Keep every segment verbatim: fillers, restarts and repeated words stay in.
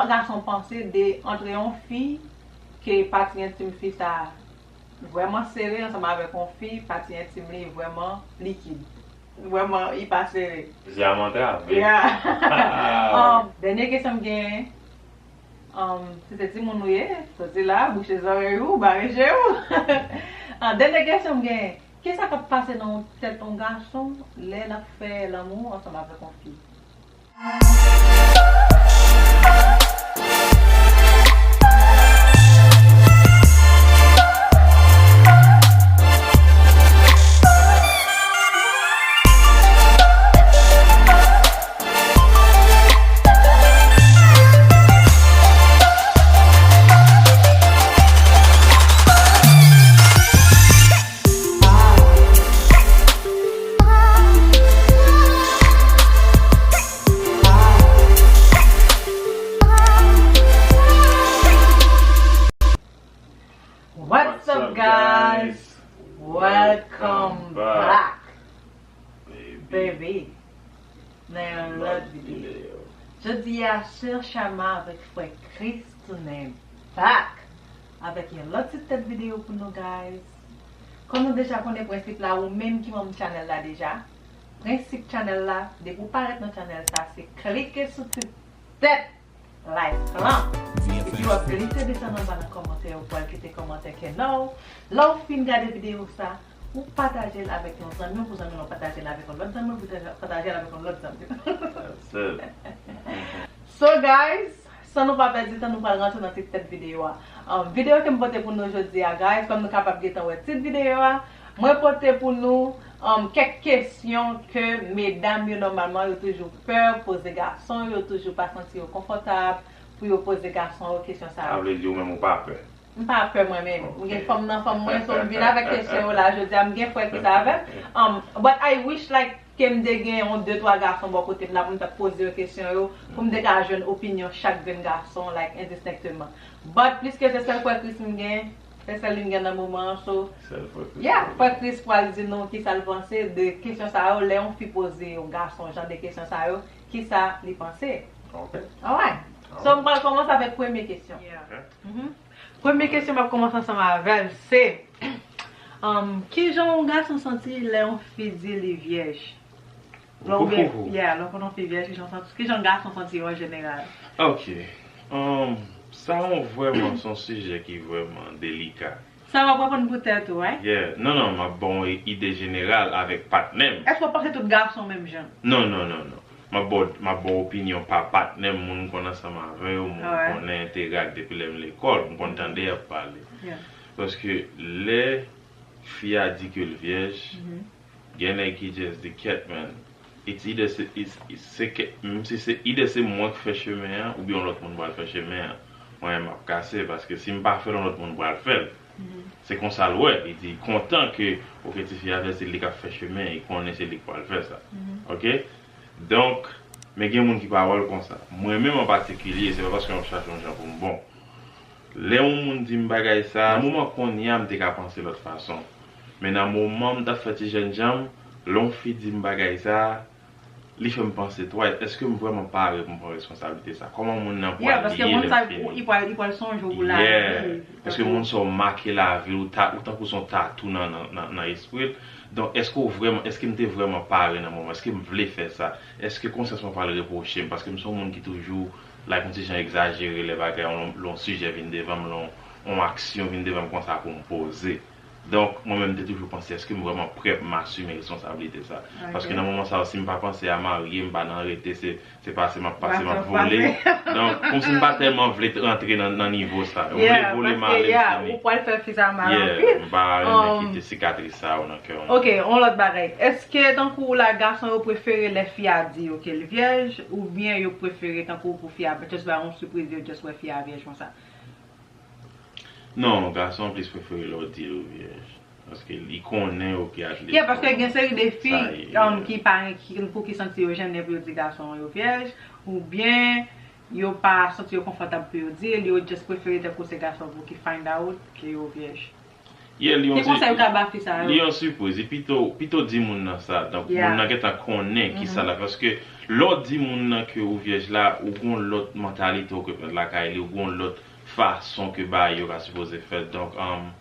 Gason panse de antre yon fi ke pati entim fi sa vrèman sere ansanm avèk yon fi, pati entim li vrèman likid. Vrèman, li pa sere. Zye a m antrave. Yeah. Um, dènye kesyon m genyen, um, si se timoun ou ye, soti la, bouche zòrèy ou, bare je ou. Ah, dènye kesyon m genyen, kisa k ap pase nan tèt yon gason lè l ap fè lanmou ansanm avèk yon fi? What's up, guys? Welcome back, baby, nan yon lòt videyo. Jodi a, Sè Shama avèk Frè Chris tounen back avèk yon lòt ti tèt videyo pou nou, guys. Kòm nou deja konnen prensip la, ou menm ki manm channel la deja, prensip channel la, depi w parèt nan channel sa, se klike sou ti tèt like lan. Epi w ap glise desann anba nan kòmantè, ou pral kite kòmantè kè nan w. Lè w fin gade videyo sa, ou pataje l avèk yon zanmi w, pou zanmi w pataje l avèk yon lòt zanmi w, pou pataje l avèk yon lòt zanmi w. That's it. So, guys, san nou pa pèdi tan, nou pral rantre nan ti tèt videyo a. Um, videyo ke m pote pou nou jodi a, guys, kòm nou kapab gentan wè tit videyo a, mwen pote pou nou, um, kèk kesyon ke medam yo nòmalman yo toujou pè poze gason yo, toujou pa santi yo konfòtab pou yo poze gason yo kesyon sa yo. Sa vle di ou menm ou pa pè? M pa pè mwen menm. M gen fanm nan fanm mwen, so m vin avèk kesyon yo la jodi a. M gen frè ki sa avè m. Um, but I wish, like, ke m te gen yon de twa gason bò kote m la pou m t ap poze yo kesyon yo, pou m te ka jwenn opinyon chak grenn gason, like, endistenkteman. But, piske se sèl frè Chris m gen, se sèl li m gen nan moman an, so, yeah, frè Chris pral di nou kisa l panse de kesyon sa yo, lè yon fi poze yon gason jan de kesyon sa yo, kisa li panse. Ok. Alright. So, m pral kòmanse avèk premye kesyon. Yeah. Mhm. Premye kesyon m ap kòmanse ansanm avè l, se, um, kijan yon gason santi lè yon fi di li vyèj? Lè w gen, yeah, lè w konn yon fi vyèj, kijan w santi, kijan gason santi yo an jeneral? Ok. Um, sa yon vrèman, se yon sijè ki vrèman delika. Sa w ap reponn pou tèt ou, right? Yeah. Non, non, m ap ba w yon ide jeneral avèk patnè m. Èske w panse tout gason menm jan? Non, non, non, non. M ap ba w, m ap ba w opinyon pa patnè m, moun m konn ansanm avè yo, moun m konnen, enterak depi lè m lekòl, m konn tande y ap pale. Yeah. Paske lè fi a di ke l vyèj, gen nèg ki just di, "Kèt, man, it's either se, it's, it's, se ke, menm si se either se mwen k fè chemen an, oubyen yon lòt moun pral fè chemen an. Mwen menm m ap kase, paske si m pa fè l, yon lòt moun pral fè l." Se konsa l wè. Li di, kontan ke, ok, tifi a fè, se li k ap fè chemen, li konnen se li k pral fè sa. Ok? Donk, men gen moun ki pa wè l konsa. Mwen menm an patikilye, se pa paske m ap chache yon jan pou m bon. Lè yon moun di m bagay sa, nan moman kounye a, m te ka panse lòt fason. Men nan moman m t ap fè ti jènjan m, lè yon fi di m bagay sa, li fè m panse, twice, èske m vrèman pare pou m pran responsablite sa? Kòman moun nan pral ye lè m fini? Yeah, paske moun sa, li pral, li pral sonje w pou lavi. Yeah, paske moun sa w make lavi l, ou ta, ou tankou se yon tatou nan, nan, nan, nan espri l. Donk, èske w vrèman, èske m te vrèman pare nan moman? Èske m vle fè sa? Èske konsyans mwen pral repwoche m? Paske m se yon moun ki toujou, like, yon ti jan egzajere lè bagay, yon, yon sijè vin devan m, yon, yon aksyon vin devan m konsa pou m poze. Donk, mwen menm, m te toujou panse, èske m vrèman prè pou m asime responsablite sa? Paske nan moman sa yo, si m pa panse a marye, m pa nan rete, se, se pase m ap pase, m ap vole. Donk, kòmsi m pa tèlman vle t-, rantre nan, nan nivo sa. Ou vle vole m ale, m fini. Ou pral fè fi sa mal anpil. Yeah, m pa renmen kite sikatris sa yo nan kè w non. Ok, yon lòt bagay. Èske, tankou w la, gason yo prefere lè fi a di yo ke l vyèj, oubyen yo prefere, tankou, pou fi a just ba yo yon sipriz, yo just wè fi a vyèj konsa? Non, gason plis prefere lè w di l ou vyèj. Paske li konnen, ok, at least. Yeah, paske gen seri de fi, um, ki pa, ki, pou ki santi yo jennen pou yo di gason yo vyèj, oubyen yo pa santi yo konfòtab pou yo di l, yo just prefere tankou se gason pou ki find out ke yo vyèj. Yeah, li yon, ki konsèy ou ka ba fi sa yo? Li yon sipriz, li pito, pito di moun nan sa. Donk, moun nan gentan konnen ki sa la, paske Lè w di moun nan ke ou vyèj la, ou gon lòt mantalite ou ke mete lakay li, ou gon lòt fason ke bagay yo ka sipoze fèt. Donk, um,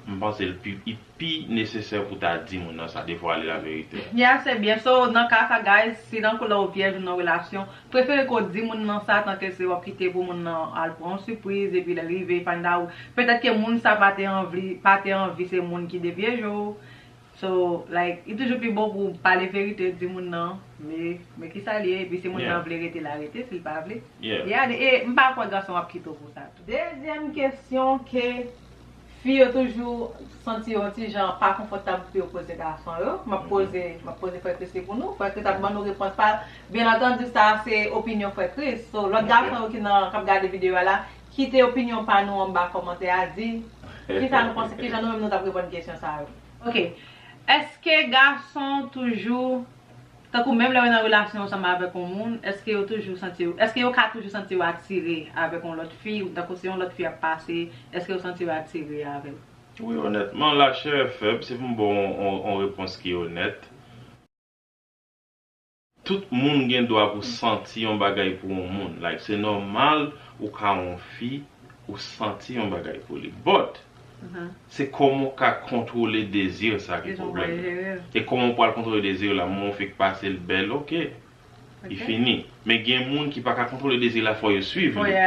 m panse l pi, li pi nesesè pou ta di moun nan sa, devwale laverite. Yeah, se byen. So, nan ka sa, guys, si nan kou lè ou vyèj ou nan relasyon, prefere ke w di moun nan sa, tanke se w ap kite pou moun nan al pran yon sipriz, epi lè l rive, find out, petèt ke moun sa pa te anvi, pa te anvi se moun ki devyeje w. So, like, li toujou pi bon pou w pale verite, di moun nan, men, men kisa l ye, epi si moun nan vle rete la, rete, si l pa vle, li ale. E m pa kwè gason ap kite w pou sa tou. Dezyèm kesyon ke fi yo toujou santi yo yon ti jan pa konfòtab pou yo poze gason yo. M ap poze, m ap poze Frè Chris li pou nou. Frè Chris ap ban nou repons pa l. Byen antandi, sa se opinyon Frè Chris. So, lòt gason yo ki nan, k ap gade videyo a la, kite opinyon pa nou anba kòmantè a, di kisa nou panse, kijan nou menm nou t ap reponn kesyon sa yo. Ok. Èske gason toujou, tankou menm lè w nan relasyon ansanm avèk yon moun, èske yo toujou santi yo, èske yo ka toujou santi yo atire avèk yon lòt fi, tankou si yon lòt fi ap pase, èske yo santi yo atire avè l? Wi, onètman, lachè è fèb, si pou m ba w yon, yon, yon repons ki onèt, tout moun gen dwa pou santi yon bagay pou yon moun. Like, se nòmal ou ka yon fi, ou santi yon bagay pou li. But, se kòman w ka kontwole dezi sa ki pwoblèm nan. E kòman w pral kontwole dezi la? Mwen, w fèk pase l bèl, ok. Li fini. Men gen moun ki pa ka kontwole dezi la, fò yo swiv li.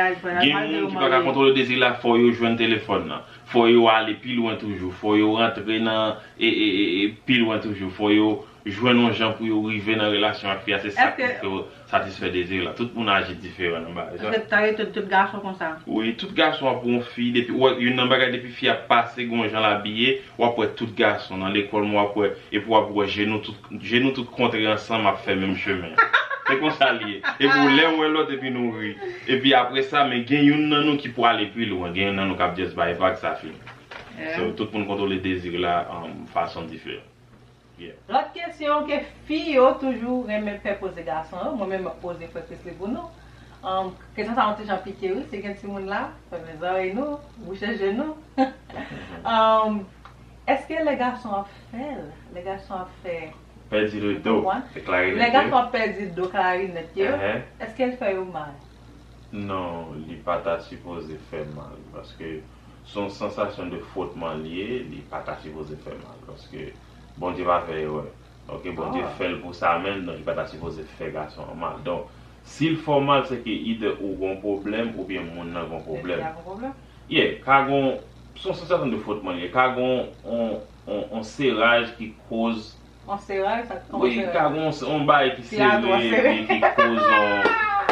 Gen moun ki pa ka kontwole dezi la, fò yo jwenn telefòn nan. Fò yo ale pi lwen toujou. Fò yo rantre nan, e, e, e, e, pi lwen toujou. Fò yo jwenn yon jan pou yo rive nan relasyon ak fi a. Se sa ki fè yo satisfè dezi la. Tout moun aji diferan nan bagay sa. Èske ta rete tout, tout gason konsa? Wi, tout gason ap yon fi. Depi, w wè, youn nan bagay, depi fi a pase, gon jan l abiye, w ap wè tout gason nan lekòl, w ap wè, epi w ap wè jenou tout, jenou tout kontre ansanm ap fè menm chemen an. Se konsa l ye. Epi w lè w wè lòt, epi nou ri. Epi apre sa, men gen youn nan nou ki pwale pi lwen, gen youn nan nou k ap just bay vag, sa fini. So, tout moun kontwole dezi la, um, fason diferan. Yeah. Lòt kesyon ke fi yo toujou renmen fè poze gason yo, mwen menm m ap poze Frè Chris li pou nou. Um, kesyon sa yon ti jan pike wi, si gen timoun la, fèmen zòrèy nou, bouche je nou. Um, èske lè gason ap fè l, lè gason ap fè pèdi le do, deklare le do. Lè gason ap pèdi do klarinèt yo, èske l fè yo mal? Non, li pa ta sipoze fè mal, paske se yon sansasyon de fwotman li ye, li pa ta sipoze fè mal, paske Bondye pa fè erè. Ok, Bondye fè l pou sa menm, donk li pa ta sipoze fè gason an mal. Donk, si l fè w mal, se ke either ou gon pwoblèm, oubyen moun nan gon pwoblèm. Yeah, ka gon, se yon sansasyon de fwotman li ye, ka gon on, on, on seraj ki koz On seraj, sa, on seraj. Wi, ka gon s-, on bagay ki sere, epi ki koz on,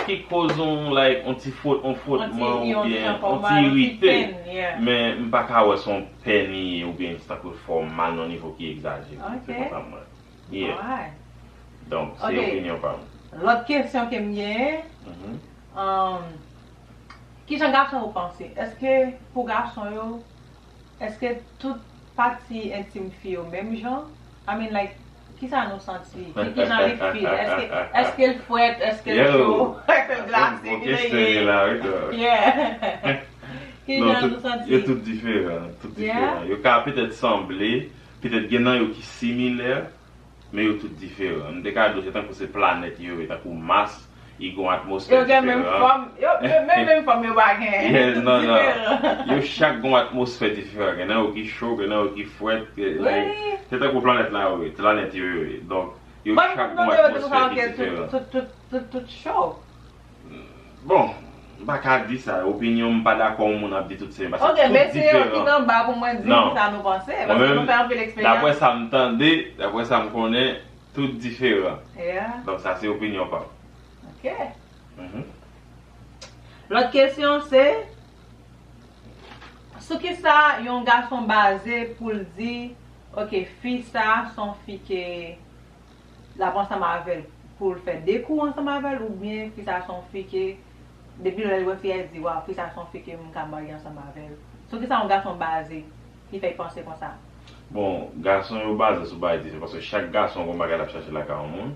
ki koz on, like, on ti fwot-, on fwotman oubyen on ti irite. Men m pa ka wè se on pèn li ye oubyen se tankou l fè w mal nan nivo ki egzajere. Se konsa m wè. Yeah. Donk, se opinyon pa m. Lòt kesyon ke m genyen, um, kijan gason yo panse? Èske pou gason yo, Èske tout pati entim fi yo menm jan? I mean, like, kisa nou santi? Ki, kijan li feel? Èske, èske l frèt? Èske l cho? Èske l glase? Ki jan nou santi? Yo tout diferan, tout diferan. Yo ka petèt sanble, petèt gen nan yo ki similè, Men yo tout diferan. M te ka di w se tankou se planèt yo ye, tankou Mas, li gen yon atmosfè diferan. Yo gen menm fòm, yo, yo, menm, menm fòm yo pa gen. Yeah, non, non. Yo chak gen yon atmosfè diferan. Gen nan yo ki cho, gen nan yo ki frèt. Like, se tankou planèt la yo ye, planèt yo yo ye. Donk, yo chak gen yon atmosfè ki diferan. Tout, tout, tout, tout cho. Bon, m pa ka di sa. Opinyon m, m pa dakò yon moun ap di tout se menm, paske tout diferan. Ok, mesye yo ki nan ba pou mwen di kisa nou panse, paske nou fè anpil eksperyans. Non, men dapre sa m tande, dapre sa m konnen, tout diferan. Yeah. Donk sa se opinyon pa m. Ok. Mhm. Lòt kesyon se, sou kisa yon gason baze pou l di, ok, fi sa, se yon fi ke l ap ansanm avè l pou l fè de kou ansanm avè l, oubyen fi sa se yon fi ke, depi lè l wè fi a, l di, "Waw, fi sa se yon fi ke m ka marye ansanm avè l." Sou kisa yon gason baze ki fè l panse konsa? Bon, gason yo baze sou bagay diferan, paske chak gason gen yon bagay l ap chache lakay yon moun.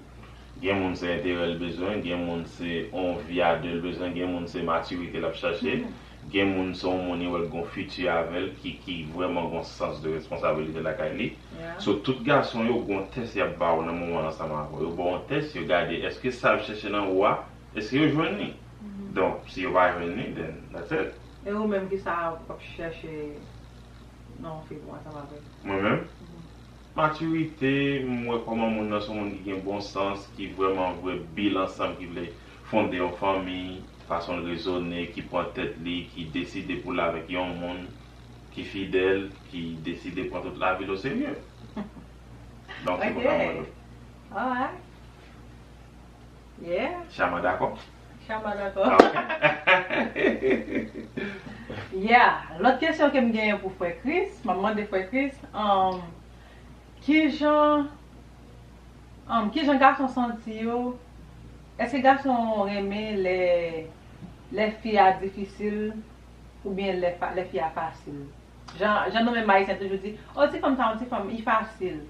Gen moun se enterè l bezwen, gen moun se yon vi a de l bezwen, gen moun se matirite l ap chache, Gen moun se yon moun li wè l gon fiti avè l ki, ki vrèman gon sans de responsabilite lakay li. So tout gason yo gon tès y ap ba w nan moman ansanm avè w. Yo ba w yon tès, yo gade èske sa y ap chèche nan ou a, èske yo jwenn li. Donk si yo pa jwenn li, then that's it. E ou menm, kisa w ap chèche nan yon fi pou ansanm avè l? Mwen menm? Matirite, m wè kòman moun nan se yon moun ki gen bon sans, ki vrèman vle build ansanm, ki vle fonde yon fanmi, fason l rezone, ki pran tèt li, ki deside pou l avèk yon moun, ki fidèl, ki deside pran tout lavi l oserye. Donk se konsa mwen wè l. Alright. Yeah. Chama dakò? Chama dakò. Yeah. Lòt kesyon ke m genyen pou frè Chris, m ap mande frè Chris, um, kijan, um, kijan gason santi yo? Èske gason renmen lè, lè fi a difisil oubyen lè, lè fi a fasil? Jan, jan nou menm Ayisyen toujou di, o, ti fanm sa, yon ti fanm, li fasil.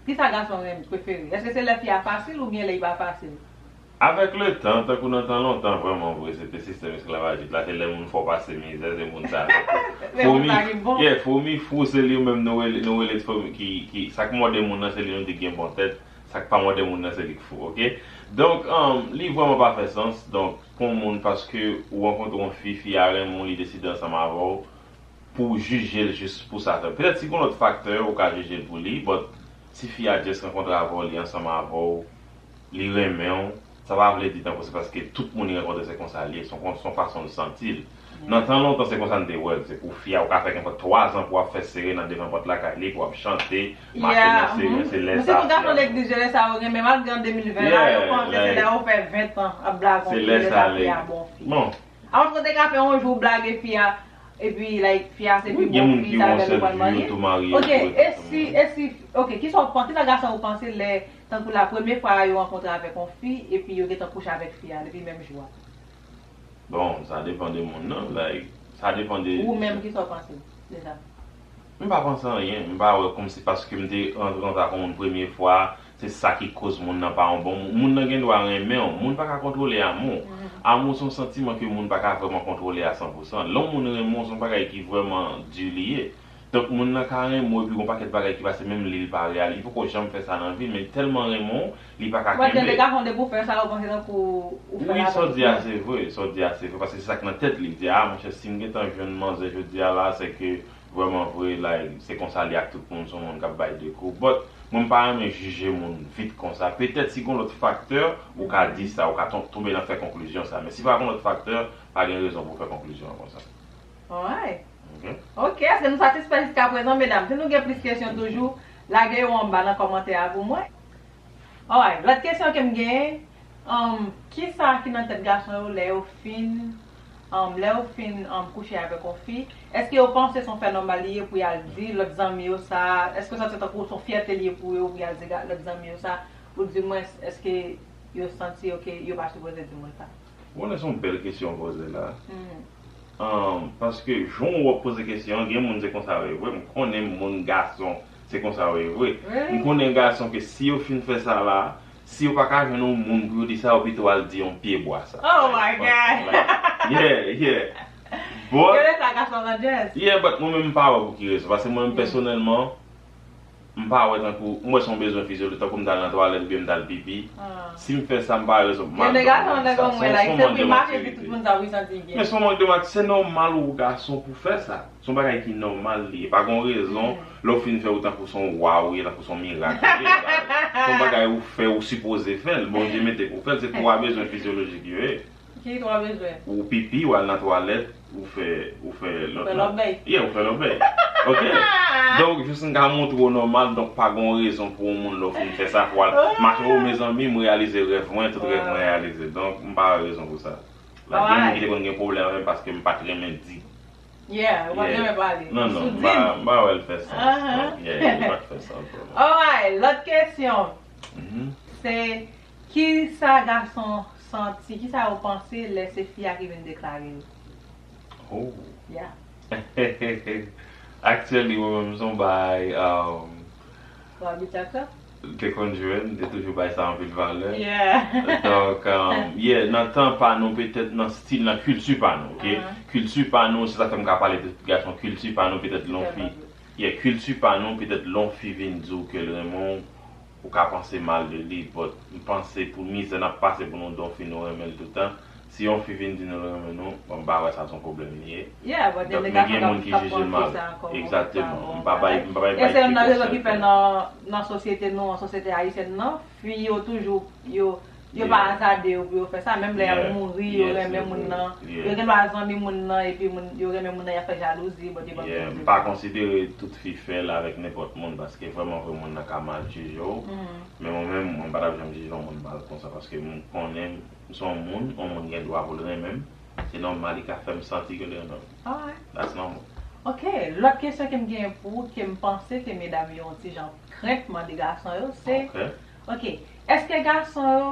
Kisa gason renmen, prefere? Èske se lè fi a fasil oubyen lè li pa fasil? Avèk letan, tankou nan tan lontan, vrèman vre, se te sistèm esklavajis la, se lè moun fè w pase mizè, se moun sa. Foumi, yeah, foumi fou, se li menm nou rele, nou rele foumi ki, ki, sa k mòde moun nan, se li nou di gen bon tèt, sa k pa mòde moun nan, se li k fou, oke? Donk, um, li vrèman pa fè sans, donk, pou yon moun, paske ou rankontre yon fi, fi a renmen w, li deside ansanm avè w, pou w jije l jis pou sa fè. Petèt si gon lòt faktè, ou ka jije l pou li, but si fi a just rankontre avè w, li ansanm avè w, li renmen w, sa pa vle di tankou se paske tout moun li rankontre se konsa li ye, se yon, se yon fason l santi l. Nan tan lontan, se konsa n te wè l, se pou fi a, ou ka fè kenpòt twa zan pou w ap fè serenad devan pòt lakay li, pou w ap chante, mache nan seren, se lè sa fi a. Sitou gason legliz yo, lè sa yo renmen, malgre an de mil ven la, yo panse se lè yo fè ven tan ap blage yon fi, lè sa fi a bon fi. Bon, Alòske w te ka fè yon jou blage fi a, epi, like, fi a se pi bon fi, sa avè l ou pral marye. Ok, e si, e si, ok, kisa w panse, kisa gason yo panse lè, tankou la, premye fwa yo rankontre avèk yon fi, epi yo gentan kouche avèk fi a depi menm jou a? Bon, sa depann de moun nan, like, sa depann de. Ou menm, kisa w panse de sa? M pa panse anyen, m pa wè kòmsi paske m te rantre kontak yon moun premye fwa, se sa ki koz moun nan pa yon bon moun. Moun nan gen dwa renmen w, moun pa ka kontwole amou. Amou se yon santiman ke moun pa ka vrèman kontwole a san pou san. Lè yon moun renmen w, se yon bagay ki vrèman di li ye. Donk, moun nan ka renmen w, epi gon pakèt bagay ki pase, menm li, li pa reyalize, li poko janm fè sa nan vi l, men li tèlman renmen w, li pa ka kenbe. Gen de gason, depi w fè sa, yo panse tankou ou fè l avèk ou. Wi, sa w di a, se vre, sa w di a, se vre, paske se sa k nan tèt li, li di, a, monchè, si m gentan jwenn manzè jodi a la, se ke vrèman vre, like, se konsa li ak tout moun, se yon moun k ap bay de kou. But, mwen m pa renmen jije moun vit konsa. Petèt si gon lòt faktè, ou ka di sa, ou ka ton-, tonbe nan fè konklizyon sa. Men si pa gon lòt faktè, pa gen rezon pou w fè konklizyon an konsa. Alright. Ok. Ok, èske nou satisfè jiska prezan, medam? Si nou gen plis kesyon toujou, lage yo anba nan kòmantè a pou mwen. Alright, lòt kesyon ke m genyen, um, kisa ki nan tèt gason yo lè yo fin, um, lè yo fin, um, kouche avèk yon fi? Èske yo panse se yon fè nòmal li ye pou y al di lòt zanmi yo sa? Èske w santi tankou se yon fyète li ye pou yo, pou y al di ga-, lòt zanmi yo sa? Ou di mwens, èske yo santi, ok, yo pa sipoze di moun sa? Ou konnen se yon bèl kesyon w poze la. Ahn, paske jan w ap poze kesyon an, gen moun se konsa yo ye vre. M konnen moun gason se konsa yo ye vre. M konnen gason ke si yo fin fè sa la, si yo pa ka jwenn yon moun pou yo di sa, yo pito al di yon pyebwa sa. Oh my God! Like, yeah, yeah. But, yeah, but mwen menm m pa wè pou ki rezon. Paske mwen menm pèsonèlman, m pa wè tankou, m wè se yon bezwen fizyolojik, tankou m t al nan twalèt oubyen m t al pipi. Si m fè sa, m pa wè rezon pou m al di yon moun sa. Se yon mank de matirite. Men se yon mank de matirite. Se nòmal ou gason pou fè sa. Se yon bagay ki nòmal li ye. Pa gen rezon, lè w fin fè, ou tankou se yon wa ou ye, tankou se yon mirak ou ye. Se yon bagay ou fè, ou sipoze fè l. Bondye mete pou w fè l, se twa bezwen fizyolojik yo ye. Ki twa bezwen? Ou pipi, ou al nan twalèt, ou fè, ou fè lòt la. Ou fè lòbèy. Yeah, ou fè lòbèy. Ok. Donk, jis m ka montre w nòmal, donk pa gon rezon pou yon moun lè w fin fè sa, pou al mache, oh, mezanmi, m reyalize rèv mwen, tout rèv mwen reyalize. Donk, m pa wè rezon pou sa. Like, gen moun ki te konn gen pwoblèm avè m paske m pa t renmen di. Yeah, ou pa t renmen pale. Non, non, m pa, m pa wè l fè sans. Yeah, li pa t fè sans pou mwen. Alright, lòt kesyon. Se kisa gason santi, kisa yo panse lè se fi a ki vin deklare yo? Oh. Yeah. Actually, mwen menm, se yon bagay, um, ou abitye ak sa? Te konn jwe, m te toujou bay sa anpil valè. Yeah. Donk, um, yeah, nan tan pa nou, petèt nan stil, nan kilti pa nou, ok? Kilti pa nou, se sa k fè m ka pale de tout gason, kilti pa nou, petèt lè yon fi, yeah, kilti pa nou, petèt lè yon fi vin di w ke l renmen w, ou ka panse mal de li, but m panse pou mizè n ap pase pou nou di yon fi nou renmen l toutan, si yon fi vin di nou l renmen nou, bon, m pa wè sa se yon pwoblèm li ye. Yeah, but then Donk, men gen moun ki jije l mal. Egzakteman. M pa bay, m pa bay, bay fi konsèy. E se youn nan rezon ki fè nan, nan sosyete nou, an sosyete ayisyèn nan, fi yo toujou, yo, yo pa azade yo pou yo fè sa. Menm lè y ap mouri, yo renmen moun nan. Yo gen dwa zanmi moun nan, epi moun, yo renmen moun nan, y ap fè jalouzi, but yo p ap fè. M pa konsidere tout fi fè l avèk nenpòt moun, paske vrèman vre moun nan ka mal jije w. Men mwen menm, mwen pa t ap janm jije yon moun mal konsa, paske m konnen m se yon moun, yon moun gen dwa pou l renmen m. Se nòmal, li ka fè m santi ke l renmen m. Alright. That's normal. Ok, lòt kesyon ke m genyen pou ou, ke m panse ke medam yo yon ti jan krent mande gason yo, se, ok, èske gason yo,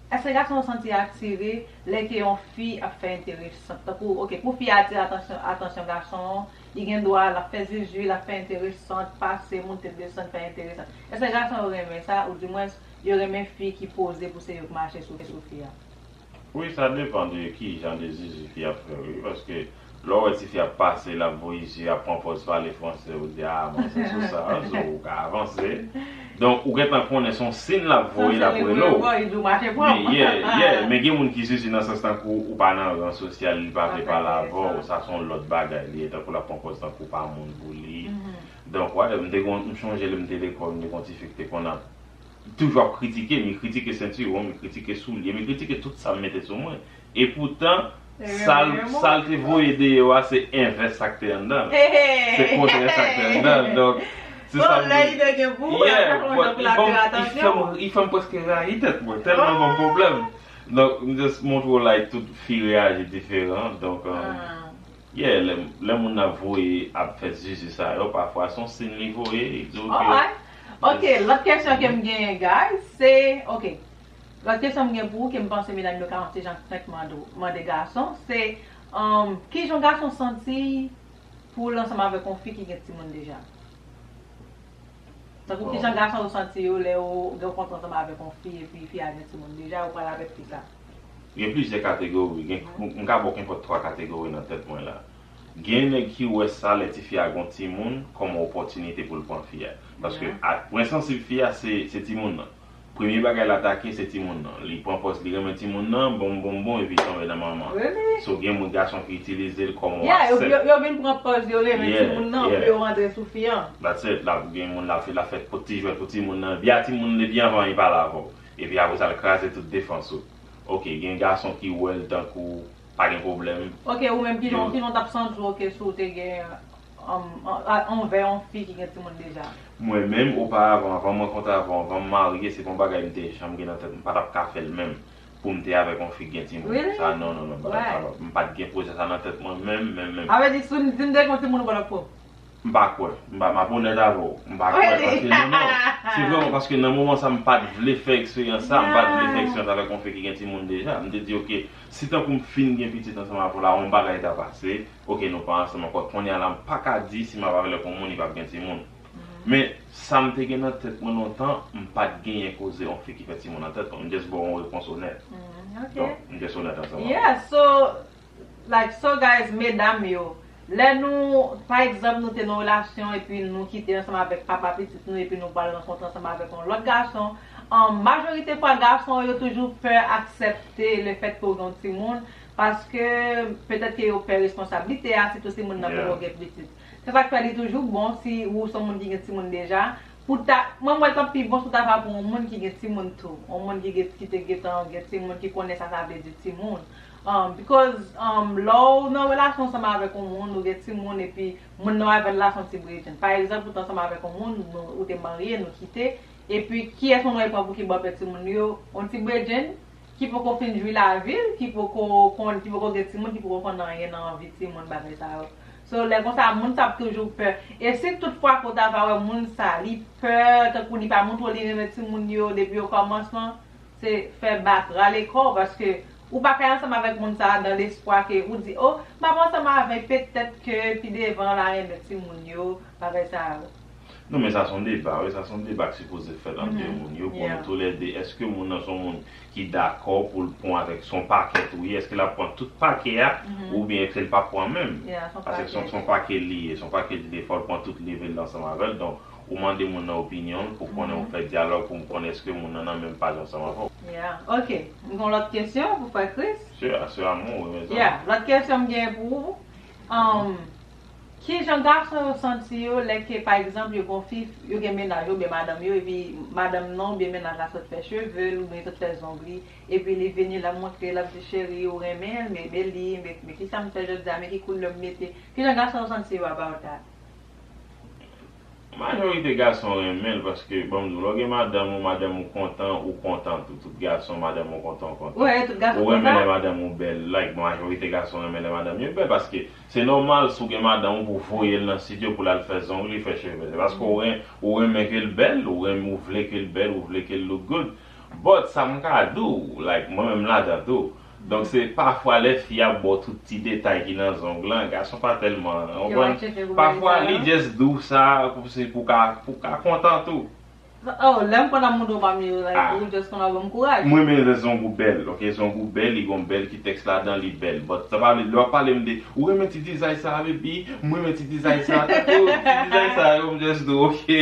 èske gason yo santi atire lè ke yon fi ap fè enteresant? Tankou, ok, pou fi a atire atansyon, atansyon gason an, li gen dwa, l ap fè zizi, l ap fè enteresant, pase, moute, desann, fè enteresant. Èske gason yo renmen sa, oudimwens, yo renmen fi ki poze pou se yo k mache sou, sou fi a? Wi, sa depann de ki jan de zizi fi ap fè, wi, paske lè w wè ti fi ap pase, l ap voye zye, ap pran pòz pale fransè, ou di, a, avanse sou sa, so, ou ka avanse. Donk, ou gentan konnen se yon siy l ap voye, l ap rele w. Men, yeah, yeah, men gen moun ki zizi nan sans tankou ou pa nan ran sosyal, li pa vle pale avè w, sa se yon lòt bagay, li ye tankou l ap pran pòz tankou pa moun pou li. Donk, whatever, m te gon, m chonje lè m te lekòl, m te gon ti fi ki te konn ap toujou ap kritike m, li kritike sentiwon m, li kritike soulye m, li kritike tout sa m mete sou mwen. Epoutan, sa l, sa l te voye deyò a, se envès sa k te anndan l. Se kontrè sa k te anndan l. Donk, se sa m di. Yeah, but li fè m, li fè m, li fè m prèske rayi tèt mwen, tèlman gon pwoblèm. Donk, m just montre w, like, tout fi reyaji diferan. Donk, um, Yeah, lè, lè moun nan voye ap fè zizi sa yo, pafwa se yon siy li voye, li di w ke... Alright. Ok, lòt kesyon ke m genyen, guys, se, ok. Lòt kesyon m gen pou ou, ke m panse medam yo ka yon ti jan krent mande, mande gason, se, um, kijan gason santi pou l ansanm avèk yon fi ki gen timoun deja? Tankou kijan gason yo santi yo lè yo, lè yo kontre ansanm avèk yon fi epi fi a gen timoun deja, yo pral avèk fi sa? Gen plizyè kategori. Gen, m, m ka ba w kenpòt twa kategori nan tèt mwen la. Gen nèg ki wè sa lè tifi a gon timoun kòm yon opòtinite pou l pran fi a. Paske a, pwen sansib fi a se, se timoun nan. Premye bagay l atake se timoun nan. Li pran pòz li renmen timoun nan, bon, bon, bon, epi tonbe nan manman. So, gen moun gason ki itilize l kòm yon asèt. Yo, yo vin pran pòz yo renmen timoun nan pou yo rantre sou fi an. That's it. L ap gen moun l ap fè, l ap fè ti jwèt pou timoun nan. Epi a timoun depi anvan li pale avè w. Epi apre sa l kraze tout defans ou. Ok, gen gason ki wè l tankou pa gen pwoblèm. Ok, ou menm kijan, kijan w t ap santi w, ok, si w te gen, um, an, anvè yon fi ki gen timoun deja? Mwen menm, oparavan, anvan m rankontre avè w, anvan m marye, se pa yon bagay m te janm gen nan tèt, m pa t ap ka fè l menm. Pou m te avèk yon fi k gen timoun. Really? Sa, non, non, non, m pa t ap kapab. M pa t gen pwojè sa nan tèt mwen menm, menm, menm. Sa vle di, si w, si m te gen yon timoun, ou pa t ap pran? M pa kwè. M pa, m ap onèt avè w. M pa kwè, paske non, non. Se vrèman paske nan moman sa, m pa t vle fè eksperyans sa, m pa t vle fè eksperyans avèk yon fi ki gen timoun deja. M te di, ok, si tankou m fin gen pitit ansanm avè w la, yon bagay ta pase, ok, nou pa ansanm ankò. Kounye a la, m pa ka di si m ap avèk yon moun, li p ap gen timoun. Men, sa m te gen nan tèt mwen lontan, m pa t genyen koze yon fi ki fè timoun nan tèt mwen. M just ba w yon repons onèt. Donk, m just onèt ansanm avè w. Yeah, so, like, so guys, medam yo, lè nou, pa egzanp, nou te nan relasyon epi nou kite ansanm avèk papa pitit nou epi nou pral rankontre ansanm avèk yon lòt gason, um, majorite fwa gason yo toujou pè aksepte lefètke w gen yon timoun, paske petèt ke yo pè responsablite a, sitou si moun nan poko gen pitit. Se sa k fè li toujou bon si ou se yon moun ki gen timoun deja, pou ta, mwen, m wè l t ap pi bon si w ta va pran yon moun ki gen timoun tou. Yon moun ki gen, ki te gentan gen timoun, ki konnen sa sa vle di timoun. Um, because, um, lè w nan relasyon ansanm avèk yon moun, ou gen timoun, epi moun nan w avè l la se yon ti bredjenn. Pa egzanp, ou te ansanm avèk yon moun, nou, ou te marye, nou kite, epi kiyès moun nan w pran pou ki bòpè timoun yo? Yon ti bredjenn ki poko fin jwi lavi l, ki poko konn, ki poko gen timoun, ki poko konn anyen nan vi timoun, bagay sa yo. So, lè konsa, moun sa ap toujou pè. E si tout fwa ke w ta va wè moun sa, li pè, tankou li pa montre w li renmen timoun yo depi okòmansman, se fè bak, rale kò w, paske ou pa ka ansanm avèk moun sa a dans l'espoir ke ou di, o, m ap ansanm avè l, petèt ke pi devan l a renmen timoun yo, bagay sa yo. Non, men sa se yon deba, wi, sa se yon deba ki sipoze fèt ant de moun yo. Bon, nou toulède, èske moun nan se yon moun ki dakò pou l pran avèk, se yon pakè tou ye, èske l ap pran tout pakè a, oubyen èske l p ap pran menm? Paske se yon, se yon pakè li ye, se yon pakè li ye, fò l pran tout leve l ansanm avè l. Donk, ou mande moun nan opinyon l pou konnen, ou fè dyalòg pou m konnen èske moun nan nan menm paj ansanm avè w. Yeah, ok. M gen yon lòt kesyon pou frè Chris. Sè, sè a mwen, wi, men sa. Yeah, lòt kesyon m gen pou ou. Um, Kijan gason yo santi yo lè ke, pa egzanp, yo gon fi, yo gen mennaj yo oubyen madanm yo, epi madanm nan oubyen mennaj la sot fè cheve l oubyen sot fè zong li, epi li vini, l ap montre, l ap di, cheri, ou renmen l, men, men li, men, men kisa m fè jodi a, men ki koulè m mete. Kijan gason yo santi yo about that? Majorite gason renmen l paske, ban m di w, lè w gen madanm ou, madanm ou kontan, ou kontan tou. Tout gason, madanm ou kontan, ou kontan. Wi, tout gason kontan. Ou renmen lè madanm ou bèl. Like, majorite gason renmen lè madanm yo bèl paske se nòmal si w gen madanm ou pou voye l nan estidyo pou l al fè zong li, fè cheve l. Se paske ou ren-, ou renmen ke l bèl, ou renmen, ou vle ke l bèl, ou vle ke l look good. But sa m ka di w, like, mwen menm ladan tou. Donk se pafwa lè fi a ba w tout ti detay ki nan zong lan, gason pa tèlman, ou konprann? Pafwa li just di w sa pou, se pou ka, pou ka kontan tou. Oh, lè m konn ap montre w pa m yo, like, ou just konn ap ban m kouraj. Mwen renmen lè zong ou bèl, ok? Zong ou bèl, li gon bèl ki tèks ladan, li bèl. But sa pa vle, lè w ap pale m de, ou renmen ti dizay sa, baby? M renmen ti dizay sa, tankou ti dizay sa yo, m just di, ok.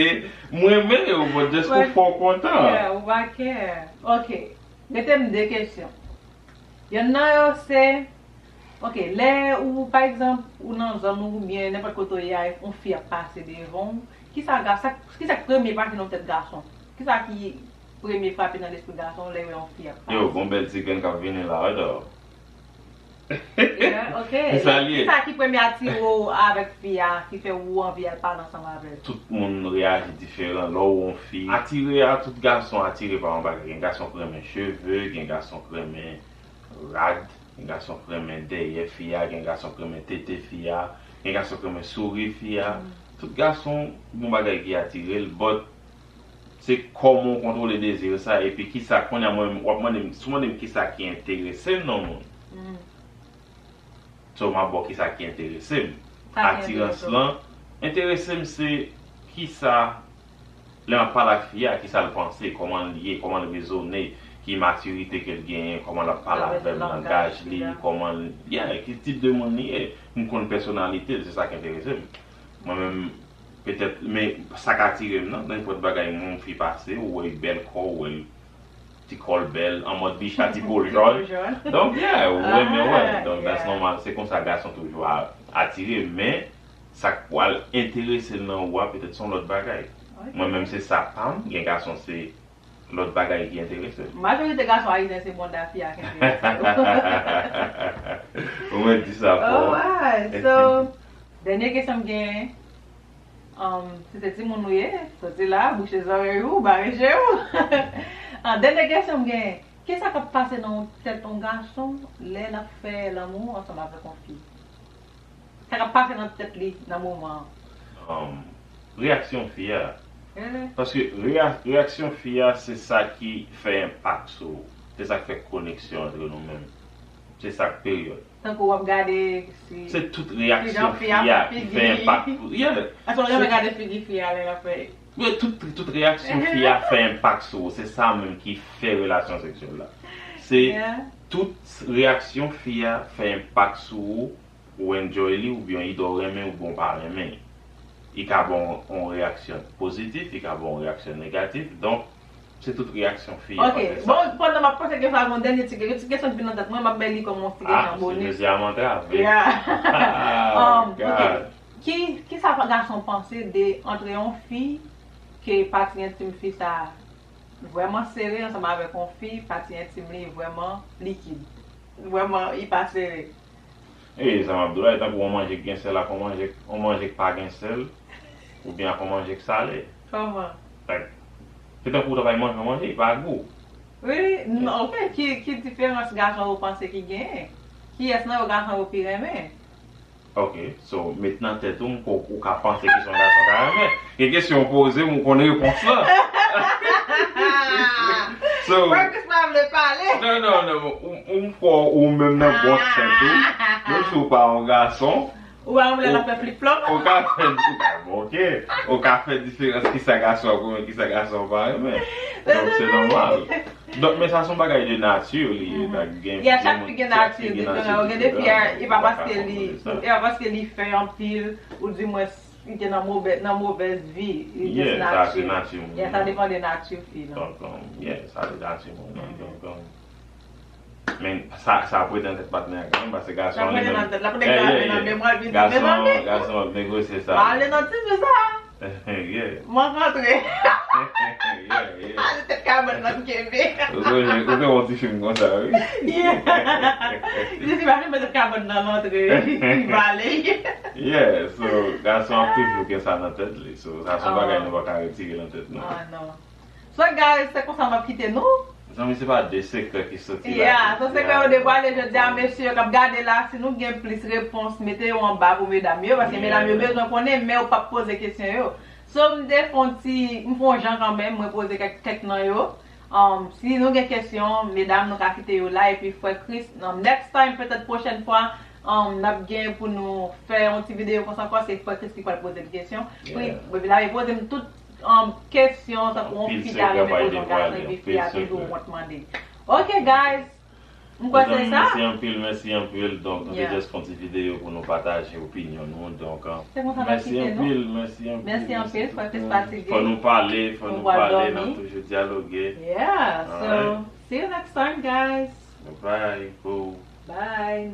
M renmen yo, but just pou fè w kontan. Yeah, ou pa care. Ok. Rete m de kesyon. Yonn nan yo se, ok, lè ou, pa egzanp, ou nan zòn ou oubyen nenpòt kote w ye a, yon fi ap pase devan w, kisa ga-, sa, kisa k premye pase nan tèt gason? Kisa ki premye frape nan lespri gason lè w wè yon fi ap pase? Yo, gon bèl ti grenn k ap vini la, wi, dò. Yeah, ok. Kisa l ye? Kisa ki premye atire w avèk fi a, ki fè ou anvi al pale ansanm avè l? Tout moun reyaji diferan lè w wè yon fi. Atire a, tout gason atire pa yon bagay. Gen gason k renmen cheve, gen gason k renmen rad, gen gason k renmen dèyè fi a, gen gason k renmen tete fi a, gen gason k renmen souri fi a. Tout gason, gon bagay ki atire l, but se kòman w kontwole dezi sa, epi kisa, kounye a mwen, w ap mande m, si w mande m kisa ki enterese m nan moun. So, m ap ba w kisa ki enterese m. Atirans lan, enterese m se kisa, lè m ap pale ak fi a, kisa l panse, kòman l ye, kòman l rezone, ki matirite ke l genyen, kòman l ap pale avè m, langaj li, kòman l, yeah, ki tip de moun li ye. M konn pèsonalite l, se sa k enterese m. Mwen menm, petèt, men sa k atire m nan, nan nenpòt bagay, yon fi pase, ou wè l bèl kò, ou wè l ti kò l bèl, an mòd bicha, ti po l jòn. Donk, yeah, ou renmen wè. Donk, that's normal. Se konsa gason toujou a-, atire, men sa k pral enterese l nan ou a, petèt se yon lòt bagay. Mwen menm, se sa pa m, gen gason, se lòt bagay ki enterese l. Majorite gason ayisyen, se bonda fi a k enterese yo. Ou mèt di sa fò. Alright, so, dènye kesyon m genyen, um, si se timoun ou ye, soti la, bouche zòrèy ou, bare je w. Ah, dènye kesyon m genyen, kisa k ap pase nan tèt yon gason lè l ap fè lanmou ansanm avèk yon fi? Sa k ap pase nan tèt li nan moman an? Um, reyaksyon fi a. Paske reya-, reyaksyon fi a, se sa ki fè enpak sou ou. Se sa k fè koneksyon antre nou menm. Se sa k peryòd. Tankou w ap gade si, se tout reyaksyon fi a ki fè enpak. Yeah. Èske w renmen gade figi fi a lè l ap fè? Wi, tout, tout reyaksyon fi a fè enpak sou ou. Se sa menm ki fè relasyon seksyèl la. Se tout reyaksyon fi a fè enpak sou ou. Ou enjoy li, oubyen either w renmen, oubyen w pa renmen. Li ka ba w yon reyaksyon pozitif, li ka ba w yon reyaksyon negatif. Donk, se tout reyaksyon fi a. Ok, bon, pandan m ap panse kesyon sa, yon dènye ti, ti kesyon ki vin nan tèt mwen, m ap bay li kòm yon ti kesyon bonis. Ah, se jodi a m antrave. Yeah. Um, ok. Ki, kisa gason panse de antre yon fi ke pati entim fi sa vrèman sere ansanm avèk yon fi, pati entim li vrèman likid? Vrèman, li pa sere. E sa m ap di w la, e tankou yon manje k gen sèl ak yon manje, yon manje k pa gen sèl, oubyen ak yon manje k sale. Kòman? Like, se tankou w ta bay manje yon manje, li pa gou. Wi, non, ok, ki, ki diferans gason yo panse ki genyen? Kiyès nan yo gason yo pi renmen? Ok, so, met nan tèt ou, m kwè ou ka panse ki se yon gason ka renmen. Gen kesyon w poze m, ou konn repons lan. So, Marcus pa vle pale. Non, non, non, ou, ou, m kwè ou menm nan bon tèt ou, menm si w pa yon gason, Ou pa renmen lè l ap fè flip flop? Ou ka fè, ou ka, bon, ok. Ou ka fè diferans kisa gason ap renmen, kisa gason pa renmen. Donk, se nòmal. Donk, men sa se yon bagay de nati li ye. Gen, yeah, chak fi gen nati diferan. Gen de fi, e pa paske li, e pa paske li fè anpil, ou di mwen, li te nan move, nan movèz vi. Li just nati. Yeah, sa depann de nati fi lan. Donk, um, yeah, sa de nati moun nan. Donk, um, men sa, sa ap rete nan tèt patnè a kanmenm, paske gason an li menm. Sa ap rete nan tèt la, pou nèg la vin nan memwa l, vin di, mezanmi, gason ap negosye sa. Ale nan ti vi sa. Yeah. Mwen rantre. Yeah, yeah. Ale tèt kabann nan kenbe. Ou konnen, ou konnen yon ti fim konsa, wi. Yeah. Li di, "Imajine mwen tèt kabann nan rantre." Li bale. Yeah, so, gason ap toujou gen sa nan tèt li. So, sa se yon bagay nou pa ka retire nan tèt nou. Ah, non. So, guys, se konsa m ap kite nou. Zanmi, se pa de sekrè ki soti la. Yeah, so sekrè yo devwale jodi a, mesye k ap gade la, si nou gen plis repons, mete yo anba pou medam yo, paske medam yo bezwen konnen, men yo p ap poze kesyon yo. So, m te fè yon ti, m fè yon jan kanmenm, mwen poze kèk, kèk nan yo. Um, si nou gen kesyon, medam, nou ka kite yo la, epi frè Chris, um, next time, petèt pwochèn fwa, um, n ap gen pou nou fè yon ti videyo konsa ankò, se frè Chris ki pral poze l kesyon. Wi, epi l ap poze m tout um, kesyon, tankou yon fi ta renmen poze yon gason, epi fi a toujou wont mande. Ok, guys. M kwè se sa. Mèsi anpil, mèsi anpil. Donk, nou te just fè yon ti videyo pou nou pataje opinyon nou. Donk, um, mèsi anpil, mèsi anpil. Mèsi anpil, frè Chris fatige. Fò nou pale, fò nou pale, n ap toujou dyaloge. Yeah, so, see you next time, guys. Bye, boo. Bye.